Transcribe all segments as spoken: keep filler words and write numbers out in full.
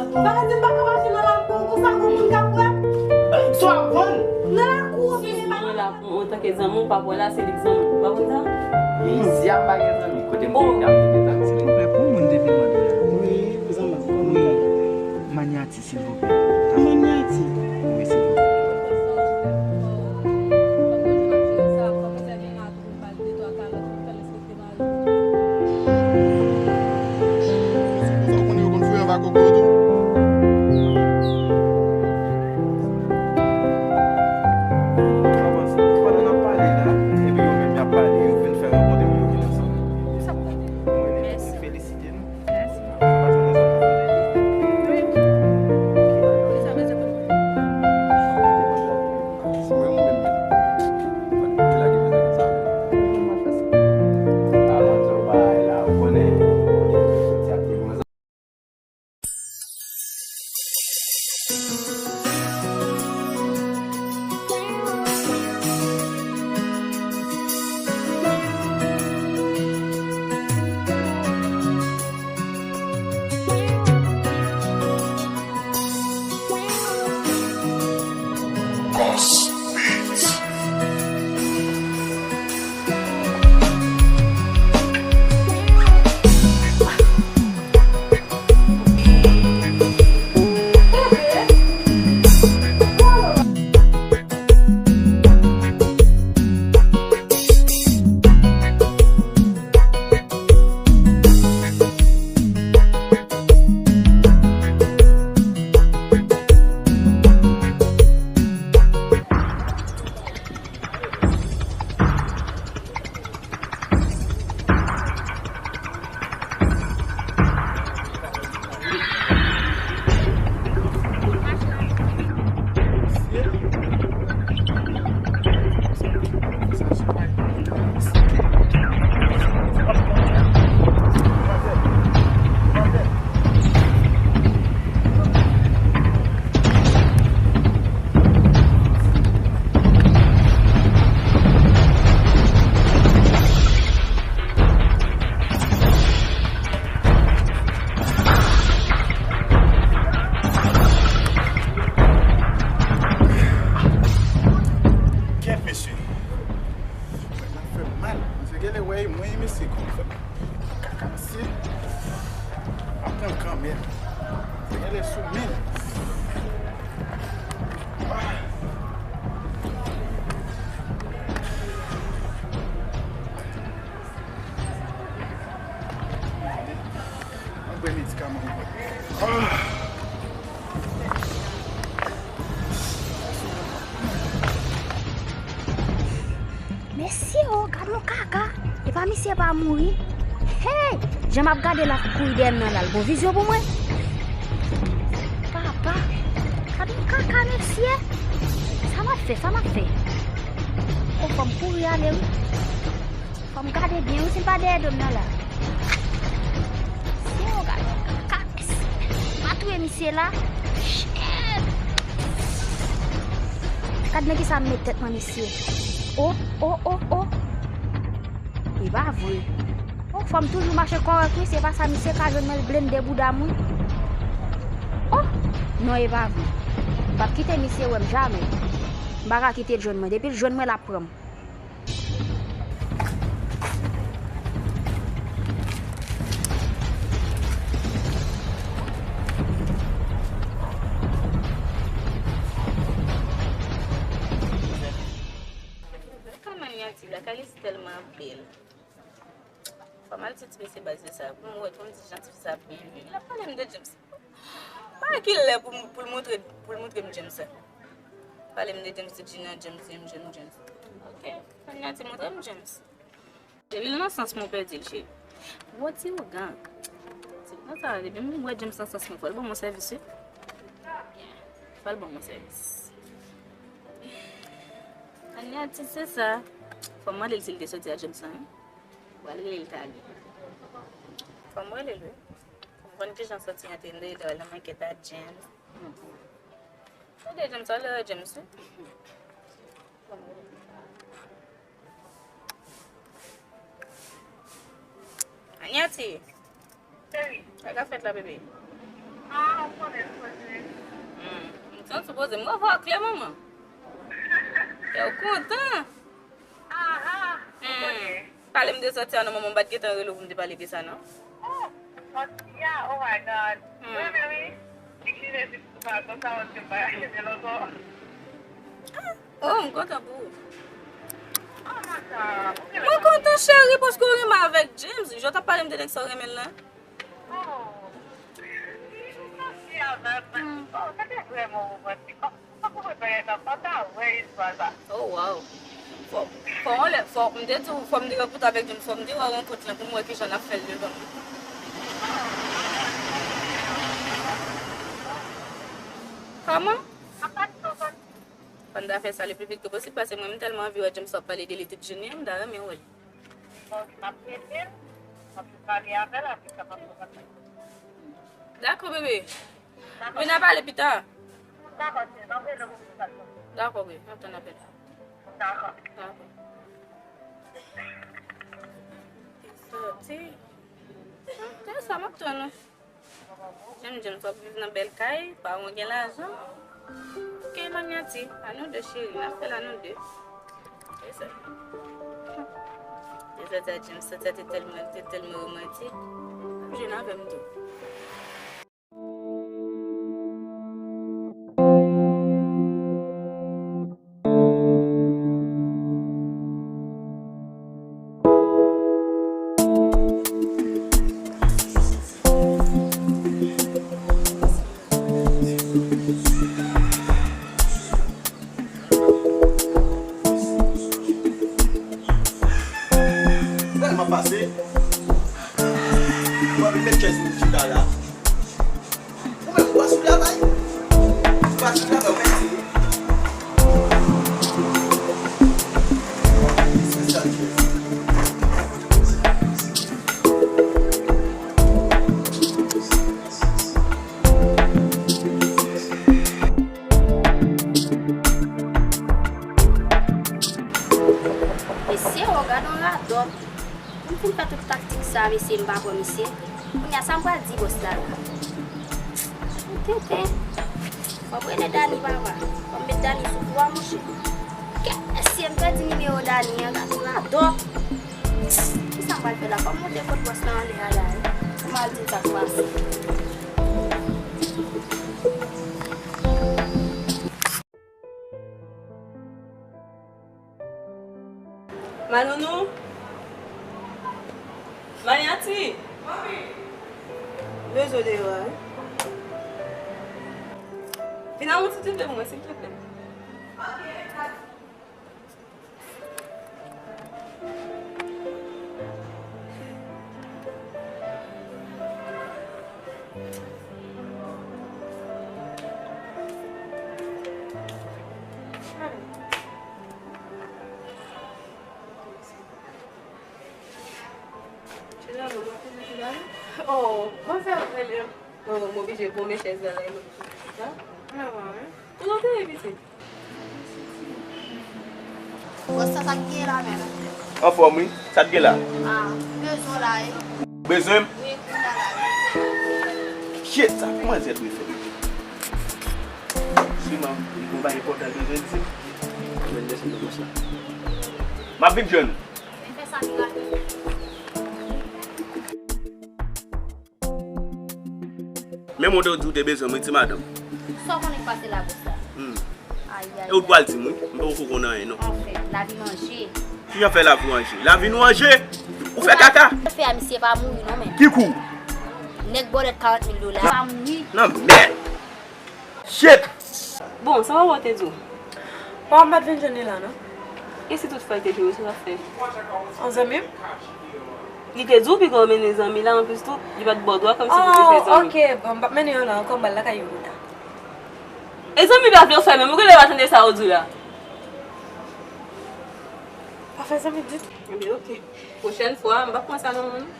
Sa vle di m pa ka mache nan lakou konsa, gon moun k ap wè m? Sa w ap vann? Nan lakou, si mwen la, antanke zanmi w, pa wè la, se li k zanmi w. Ou pa konn sa? Isi a pa gen zanmi. Kote m te, oh, y ap te gen zanmi. Silvouplè, pou moun te vin mande a. Wi, zanmi, pou moun. Wi. Manyati, silvouplè. Manyati. Wi, silvouplè. Ou konnen yo konn fouye anba koko yo tou. Pandan n ap pale la, epi yo menm y ap pale, yo vin fè rankontre moun yo vin ansanm. Mwen, mwen felisite nou. Mèsi. Kèt, mesye. Mwen la fè m mal. Mesye, genlè wè mwen, mesye, kòm fè m kaka, mesye. Ap pran kanmenm. Genlè sou men. Ah. Mwen bwè medikaman mwen. Ah. Mesye o, gad yon kaka. Epa misye pa mouri. Hey! Jan m ap gade l ap kouri dèyè m nan la, l gon vizyon pou mwen. Papa, gad yon kaka, mesye. Sa m ap fè, sa m ap fè? O, fò m kouri ale, wi. Fò m gade byen, wi, si l pa dèyè do m nan la. Mesye o, gad yon kaka. Pa touye misye la. Shit! Gad nan kisa m met tèt mwen, mesye. O, o, o, o. E pa vre. O, fò m toujou mache kòrèk, wi. Se pa sa, misye ka jwenn mwen, l blende bouda m, wi. O, non, e pa vre. M p ap kite misye wè m jamè. M pa ka kite l jwenn mwen. Depi l jwenn mwen, l ap pran m. Kòman Nati la, Kalis tèlman bèl. Fò m al ti tire se baz sa pou m wè kòman ti jan ti fi sa bèl. L ap pale m de James. Pa ki lè pou m, pou l montre, pou l montre m James sa. Pale m de James, ti Junior, James, James, James, James. Ok, Nati montre m James. Cheri, l nan sans mwen pèdi l, cheri. Bon, ti ougan. Ti ougan sa, depi m wè James nan sans mwen, fò l ban mwen sèvis, wi. Fò l ban mwen sèvis. Nati, se sa. Fò m mande l si l te soti a James lan, wi. Ou pral rele l talè. Fò m rele l, wi. Pou m konn kijan sòti an te ye, m te pral nan makèt a James. Tande James, sa lè James, wi. Anyati. Cheri. Sa k ap fèt la, bebe? Ah, ou konnen, ou konnen. Hmm. M santi w poze. M wè vwa klè, manman. Kè w kontan. Aha, ou konnen. Pale m de sòti a non, manman, m pa t gentan rele w pou m te pale de sa non. Oh, sòti a, oh my God. Hmm. Mwen menm wi. Eskize si m pa konsa, paske m pa rele l ankò. Oh, m kontan pou ou. Oh, my God. Mwen kontan, cheri, paske w renmen avèk James. Jan w t ap pale m de nèg sa w renmen l lan. Oh. Li sòti avè mwen. Oh, sa te vrèman romantik. Ou pa konprann bagay sa, m pa ta wè istwa sa. Oh, wow. Fò, fò yon lè, fò, m te di w, fò m te rankontre avèk James, fò m te wè rankont lan pou m wè kijan n ap fè l devan. Kòman? Fò n ta fè sa le pli vit ke posib, paske mwen, m tèlman anvi wè James w ap pale de li tout jounen an, m ta renmen wè l. Bon, m ap rele l, m ap pale avè l, apre sa m ap pale. Dakò, bebe. Dakò. Vin ap pale pita. Dakò, cheri, m ap rele w pou m di sa. Dakò, bebe, m ap tann apèl la. Dakò. Dakò. Sòti. Hmm, se sa m ap tann ou. James, James, w ap viv nan bèl kay, paran w gen lajan. Ok, Maniati, a nou de, cheri, n ap fè l a nou de. Se sa. Se sa, James, sa te tèlman, te tèlman romantik. L ap jwenn avè m tou. Sa m ap pase. Mwen vin met chèz mwen chita la. Ou menm, ou pa sou travay? Ou pa sou travay, ou mèt di. Mesye, o, gade yon radòt. M fin fè tout taktik sa, mesye, m pa kwè misye. Kounye a, sa m pral di bòs la la? Tenten. Fò m rele Dani, papa. Fò m met Dani sou kou a, monchè. Kè, mesye, m pèdi nimewo Dani an, gade yon radòt. Kisa m pral fè la? Fò m monte kot bòs la anlè a la, wi. Fò m al di l sa k pase. Manounou? Maniati? Manmi! Bezwen deyò a, wi. Vin a yon ti toufe pou mwen, silvouplè. Oh, mwen fè rele. Oh, m oblije pran men chèz la la. Ou nan teren pitit? Bòs la, sa k gen la menm? Anfòm wi, sa k gen la? Ah, bezwen w la wi. Bezwen m? Wi, kounye a la wi. Shit, sa kòmanse dwe fè. Siman, li gon bagay enpòtan l bezwen di. Mwen lese nan bòs la. M ap vin jwenn ou. Men fè sa pi rapid. Men mwen te di w te bezwen mwen, ti madanm. Sa w konnen k pase la, bòs la? Hmm. Ayayay. E ou t pral di m wi, m poko konn anyen non. Anfen, lavi nou an je. Kijan fè lavi w an je? Lavi nou an je? Ou fè kaka? Fè a misye pa mouri non, men. Ki kou? Nèg bòlèt karant mil dola pa mouri. Nan mèd! Shit! Bon, sa papa w te di w? Papa m pa t vin jwenn li la non. E si tout fwa l te di w, sa w t ap fè? An zanmi m? Li te di w piga w mennen zanmi la, anplis tou, li pa t ba w dwa kòmsi pou te fè zanmi. Oh, ok, bon, m p ap mennen yon la ankò, m pral lakay yo pita. E zanmi pa vle w fè menm, ou genlè pa tande sa yo di w la. Pa fè zanmi ditou. Ebyen, ok. Pwochèn fwa, m p ap pran sa nan men w non.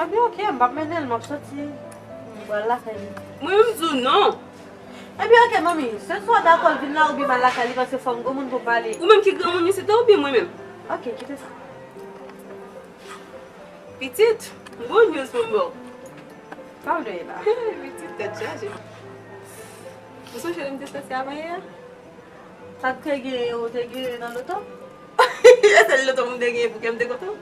Ebyen, ok, m p ap mennen l, m ap soti. M pral lakay li. Mwen menm, m di w non. Ebyen, ok, manmi, se swa dakò l vin la oubyen m al lakay li, paske fò m granmoun pou m pale. Ou menm ki granmoun isit la oubyen mwen menm? Ok, kite sa. Pitit, m gon news pou m ba w. Sa w dwe la? Pitit. Tèt chaje. Ou sonje lè m te sòti avanyè a? Sa k te genyen, ou te genyen nan loto? E sèl loto m te genyen pou kè m te kontan.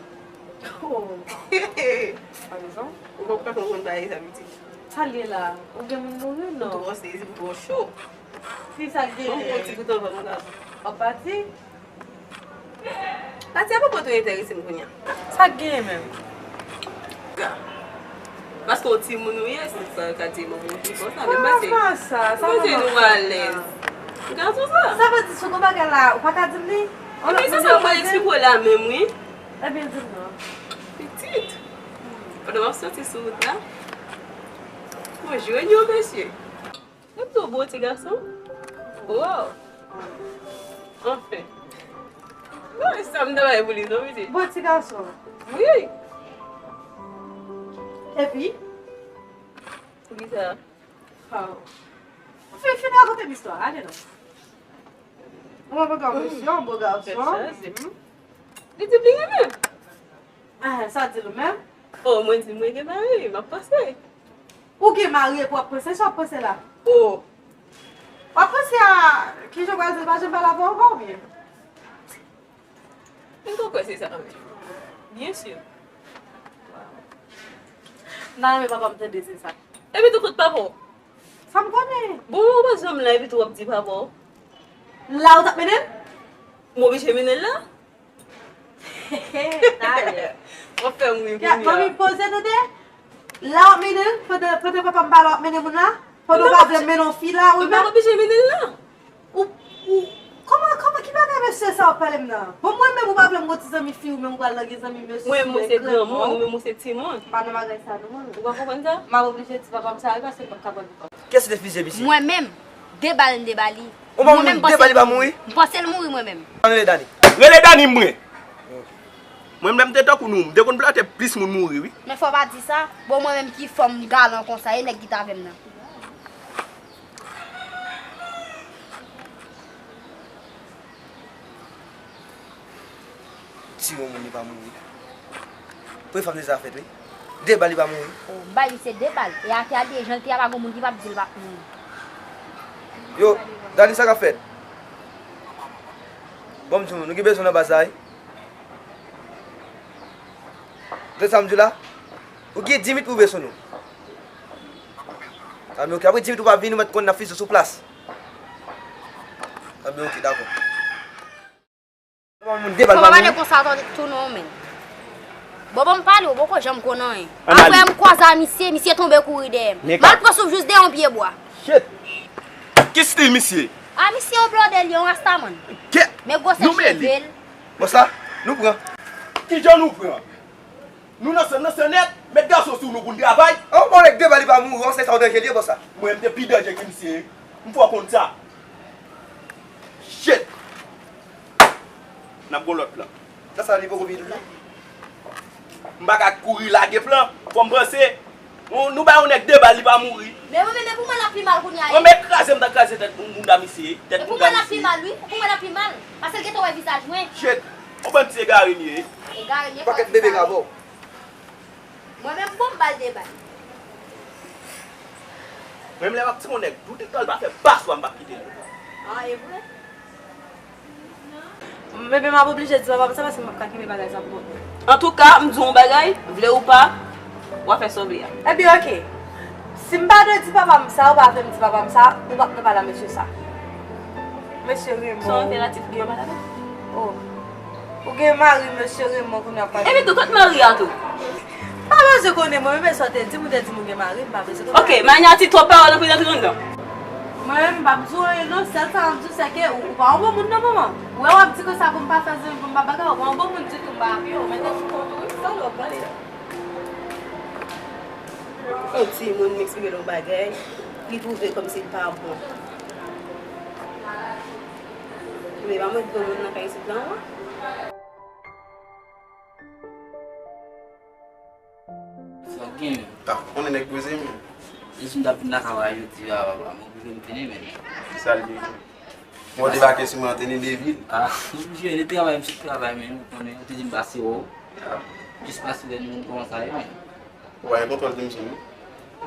Oh. Pa rezon. Ou konprann, ou konn bagay sa pitit. Sa l ye la? Ou gen moun mouri? Non. Ou twò sezi, ou twò cho. Ki sa k genyen? Bon, bon, ti bout anvan m gason. W ap pati? Pati a poko twò enterese m kounye a. Sa k genyen menm? Ga. Paske yon timoun ou ye, se sa yo ka di manman w ki fè w sa, men m panse, m panse nou alèz. Gason sa. Sa vle di si w gen bagay la, ou pa ka di m li? Ebyen, se sa mwen eksplike w la menm, wi. Ebyen, di m non. Pitit. Pandan w ap soti sou wout la, mwen jwenn yon mesye. Li pito bon ti gason. Wow. Anfen. Non, e sa m ta bay pou li non, pitit. Bon ti gason. Wi. Epi? Poukisa? Oh. Fin, fin rakonte m istwa, ale non. Yon bon gason, yon bon gason. Li di m li renmen m. Ah, sa di l ou menm? Oh, mwen di mwen gen mari, m ap panse. Ou gen mari epi w ap panse, sa w ap panse la? Oh. W ap panse a kijan w pral di l pa janm pale avè w ankò oubyen? M ta kwè se sa menm. Byen si. M ta renmen papa m tande se sa. Epi tou kot papa w? Sa m konnen. Bon, ou pa janm la epi tou w ap di papa w. La ou t ap mennen l? M oblije mennen l la. Talè. W ap fè m ri kounye a. Manmi poze tande. La w ap mennen l, pandan, pandan papa m pa la w ap mennen moun la? Pandan w pa vle m mennen yon fi la, ou menm? Ou pa oblije mennen l la. Ou, ou, kòman, kòman, ki bagay mesye sa w ap pale m nan? Bon, mwen menm, ou pa vle m gon ti zanmi fi, ou menm ou pral nan gen zanmi mesye. Mwen, mwen se granmoun, ou menm ou se timoun. M pa nan bagay sa non, mwen menm. Ou pa konprann sa? M ap oblije di papa m sa wi, paske m p ap ka pran li. Kiyès ki te fizye misye? Mwen menm, de bal m te ba li. Ou pa mwen menm de bal li pa mouri? M panse l mouri mwen menm. Ann rele Dani. Rele Dani mwen. Mwen menm te tankou nou, m te konn plante plis moun mouri wi. Men fò w pa di sa. Bon mwen menm ki fanm galan konsa, e nèg ki t avè m nan. Tiye yon moun li pa mouri. Premye fwa m te sa fèt wi. De bal li pa mouri. Oh, m bay misye de bal. E atè a li te ye, jan l te ye a pa gon moun ki p ap di l p ap mouri. Yo, Dani sa k ap fèt? Bon m di w, nou gen bezwen nan baz la wi. Tande sa m di w la? Ou gen dis minit pou w rive sou nou. Anben oke, apre dis minit ou pa vini, ou mèt konn n ap fizye w sou plas. Anben oke, dakò. Fò pa pale konsa tou non, men. Bon, bon, m pale, ou poko janm konn anyen. Apre m kwaze a misye, misye tonbe kouri dèyè m. M al pran souf jis dèyè yon pye bwa. Shit! Ki stil misye? A, misye yon blòdè li, yon rastaman. Men gwosè cheve l. Bon sa, nou pran. Kijan nou pran? Nou nan san, nan san nèt, met gason sou nou pou n travay. An bon nèg de bal li pa mouri, an se sa w danje li ye, bon sa. Mwen, m te pi danje ke misye. M fè w konn sa. Shit! N ap gon lòt plan. Nan sa li poko vini toujou? M pa ka kouri lage plan. Fò m panse. Nou, nou bay yon nèg de bal, li pa mouri. Men mwen menm, e pou mwen l ap pi mal kounye a. Mwen, men kraze, m ta kraze tèt moun, moun da misye. Tèt moun da misye. E pou mwen l ap pi mal, wi. Pou mwen l ap pi mal. Paske l gentan wè vizaj mwen. Shit! Yon bann ti egare m ye. Egare m ye. Pakèt bebe ka ba w. Mwen menm, bon, m ba l de bal. Mwen menm lè m ap tire yon nèg, doute tan l pa fè paswa, m p ap kite l. Ah, e vre? Bebe, m ap oblije di papa m sa paske m p ap ka kenbe bagay sa pou mwen. Antouka, m di w yon bagay, vle ou pa, w a fè sa w vle a. Ebyen, oke. Si m pa dwe di papa m sa, ou pa vle m di papa m sa, ou p ap nan pale a mesye sa. Mesye Raymond. Sa w enperatif pou papa la menm? Oh. Ou gen mari, mesye Raymond, kounye a pa. Epi tou, kot mari a tou? M pa bezwen konnen, mwen menm, sa w te di m, ou te di m ou gen mari, m pa bezwen konnen. Oke, manyati twòp pawòl anpil antre anndan. Mwen menm, m p ap di w anyen non, sèl sa m ap di w, se ke ou, ou pa yon bon moun non, manman. Ou wè w ap di konsa pou m pa fè zanmi, pou m pa bagay, ou pa yon bon moun ditou, m pa apiye w, mete sou kont ou, wi, sa w wè w pale la. Yon timoun, m eksplike l yon bagay, li twouve kòmsi l pa bon. Men pa mwen ki granmoun nan kay isit la, wi. Sa k gen menm? Ah, konnen nèg poze menm. Jis m t ap vin lakay ou a jodi a, papa, m oblije m vini menm. Sa l gen? Bon, debake sou mwen an teni de vil. Ah, m oblije, de travay, m sot travay, men ou konnen, ou te di m pase wè w. Jis pase wè nou, kòman sa ye menm? Ou pa gen kontwòl de misye non?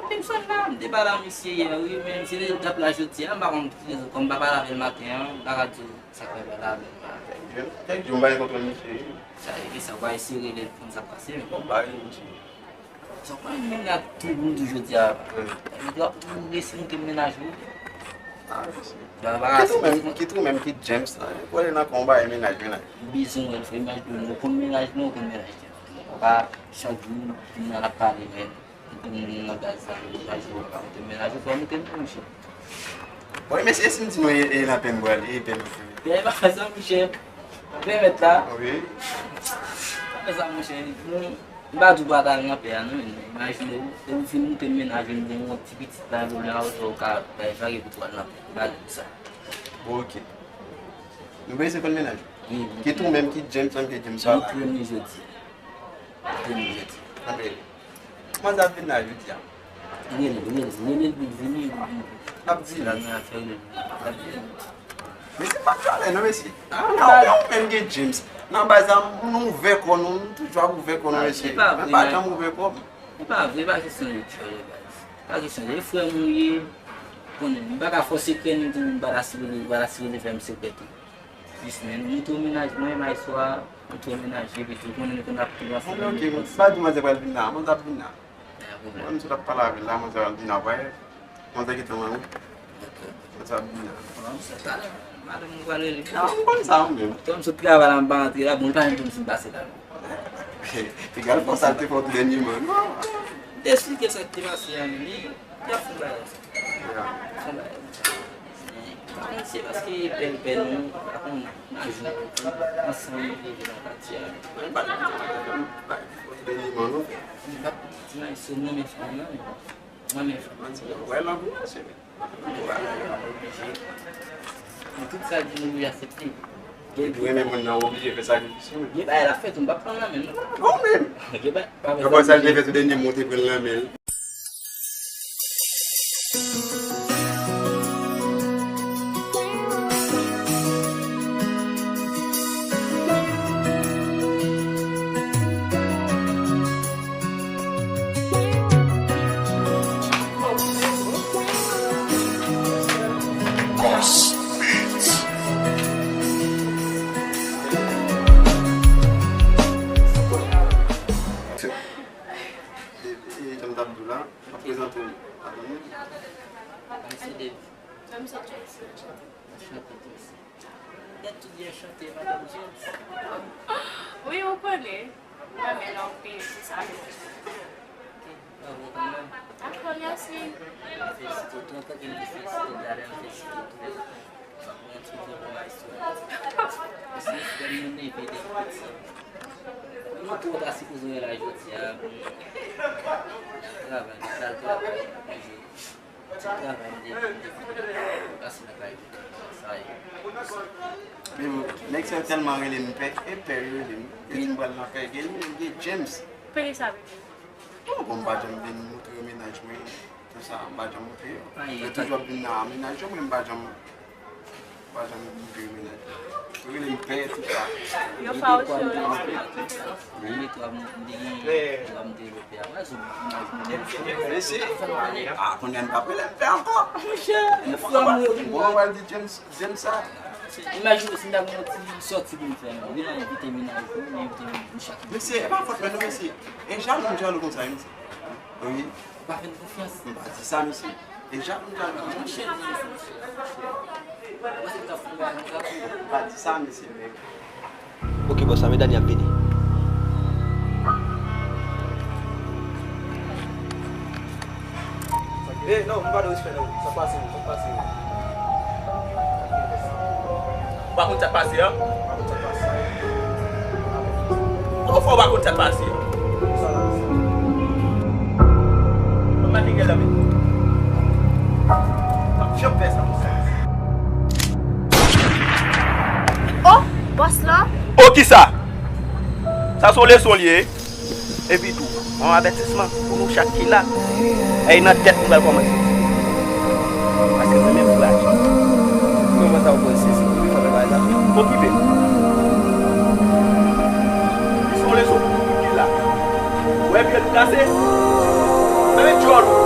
Menm sòt la, m te pale a misye yè, wi, men misye te t ap la jodi a, m pa konn ki rezon, kòm m pa pale avè l maten an, m pa ka di w sa k fè m pale avè l. Kèk jou m pa gen konprann misye, wi. Sa e sa, w pa eseye rele l pou konn sa k pase, men. Bon, m pa rele misye. Sa w konnen menm la tou, m di jodi a. Wi. Nèg la pou resi monte mennaj ou. Ah, mesye. Ba, ba, kit ou menm, kit ou menm, kit James la. Ou ale nan konba e mennaj, mennaj. Ou bezwen wè l fè imaj de nou. Ou konn mennaj nou, ou konn mennaj James. Ou pa chak jou vin nan ap pale, men. Ou konn nan gaz la, mennaj ou, ou pa monte mennaj ou, fò monte mennaj ou. Bon, mesye, si m di nou e, e nan pèn bwal, e pèn. Pèn pa sa, monchè. Pèmèt la. Wi. Pa fè sa, monchè. Nou M pa di w pa t al nan pè a, non, men imajine w, depi w fin moute mennaj ou, gen yon ti pitit la, ou la, ou ka bay vage pou w al nan pè. M pa di w sa. Bon, oke. Nou bezwen konn mennaj ou. Wi, wi. Kit ou menm, kit James, menm ke James pa la. Montre m li jodi. Montre m li jodi. Anben, kòman sa ap vin la jodi a? Rele l, rele l, rele l pou l vini. L ap di la, nan afè rele l. L ap di. Mesye, pa pale non, mesye. Ah, ou menm gen James. Nan baz la, moun ouvè kò nou, nou toujou ap ouvè kò nou, mesye. Mwen pa janm ouvè kò m. E pa vre, e pa kesyon de dyòl, baz. Pa kesyon de, e frè m ou ye. Konnen, m pa ka fè w sekrè, ni tou, m pa ta sipoze, pa ta sipoze fè m sekrè tou. Jis, men, montre w mennaj mwen, may swa, montre w mennaj, epi tou, konnen nou konn ap tou ansanm. Ok, ok, pa di manzè pral vin la, manzè ap vin la. Mwen, m sot ap pale avè l la, manzè ap vin apre. Manzè gentan wè wi. Manzè ap vin la. Bon, se talè, madanm mwen pral rele. Ah, m konn sa, ou menm. Kòm m sot travay la, m pa antre la, bon, li pa menm konn si m pase la, non. Egal, fò sa l te fè w tou dènyèman, non? M te esplike sa k te pase a, men li, li ap fè bagay sa. Fè bagay sa. Bon, se paske pè, pè nou, pa konn, nan jou, ansanm, nou leve nan katye a. Mwen pa t konn sa, mwen pa t konn sa. Dènyèman, non? Mwen pa t konn sa, non, men fanm nan, men mwen, men fanm nan, se wè, l ankouraje, men. Mwen oblije. Men tout sa di, mwen oblije aksepte. Depi w renmen moun nan, w oblije fè sakrifis, wi. Gen bagay l ap fè tou, m p ap pran l nan men l, non. Ou menm! Gen bagay, pa fè sa. Apre sa l te fè tou dènyèman, w te pran l nan men l. Boss Beats. E, e, jan m t ap di w la, m ap prezante w madanm mwen. Mwen se Dave. Mwen se Jackson. Anchante, Jackson. Tèt tou byen chante, madanm James. Wi, ou konnen. Mwen renmen lè w peye pou sa. Ok, bravo kanmenm. Dakò, mèsi. Mwen felisite w tou, antanke m te felisite w talè, m felisite w tou. Bon, ti jan pou maestro. Mesye, frè m, nou leve depi piti. Nou tou ta sipoze wè la jodi a, bon, travay, nou t al travay, manje. Ti travay, m te, m te pase nan kay sa ye. Men bon, nèg sa yo tèlman rele m pè, e pè yo rele m. Yo di m pral nan pè, gen, gen James. Pè sa vle di? Non, bon, m pa janm vin montre yo mennaj mwen, tou sa, m pa janm montre yo. Yo toujou ap vin nan mennaj yo, men m pa janm, m pa janm montre yo mennaj mwen. Yo rele m pè, tou sa. Yo fawouche w, yo respekte w. Wi. Mesye, ah, kounye a m p ap rele m pè ankò. Monchè, bon, w al di James, James sa. Imajine si m ta gen yon ti sòti pou m fè, non. Vin envite mennaj ou, vin envite mennaj ou chak jou. Mesye, e pa fòt mwen non, mesye. E jalou m jalou konsa, wi, mesye. Wi. Ou pa fè m konfyans. M pa di sa, mesye. E jalou m jalou konsa. Monchè, m pa di sa, mesye, men. Ok, bòs la, men Dani ap vini. Eh, non, m pa dwe respè, non. Sa pase, sa pase. Ou pa konn sa k pase a? Ou pa konn sa k pase. Kòman fè ou pa konn sa k pase a? Ou pa gen gèl la, men. M p ap janm fè sa pou sa. Oh, bòs la? Oh, kisa? Sa se yon leson li ye. Epi tou, yon avètisman pou nou chak ki la. E nan tèt nou pral kòmanse. Paske nou menm pou aji. Kòman sa w pral sezi pou li fè bagay la? Okipe. Li se yon leson pou nou tout ki la. Ou wè pye nou kase? Nan men djòl ou.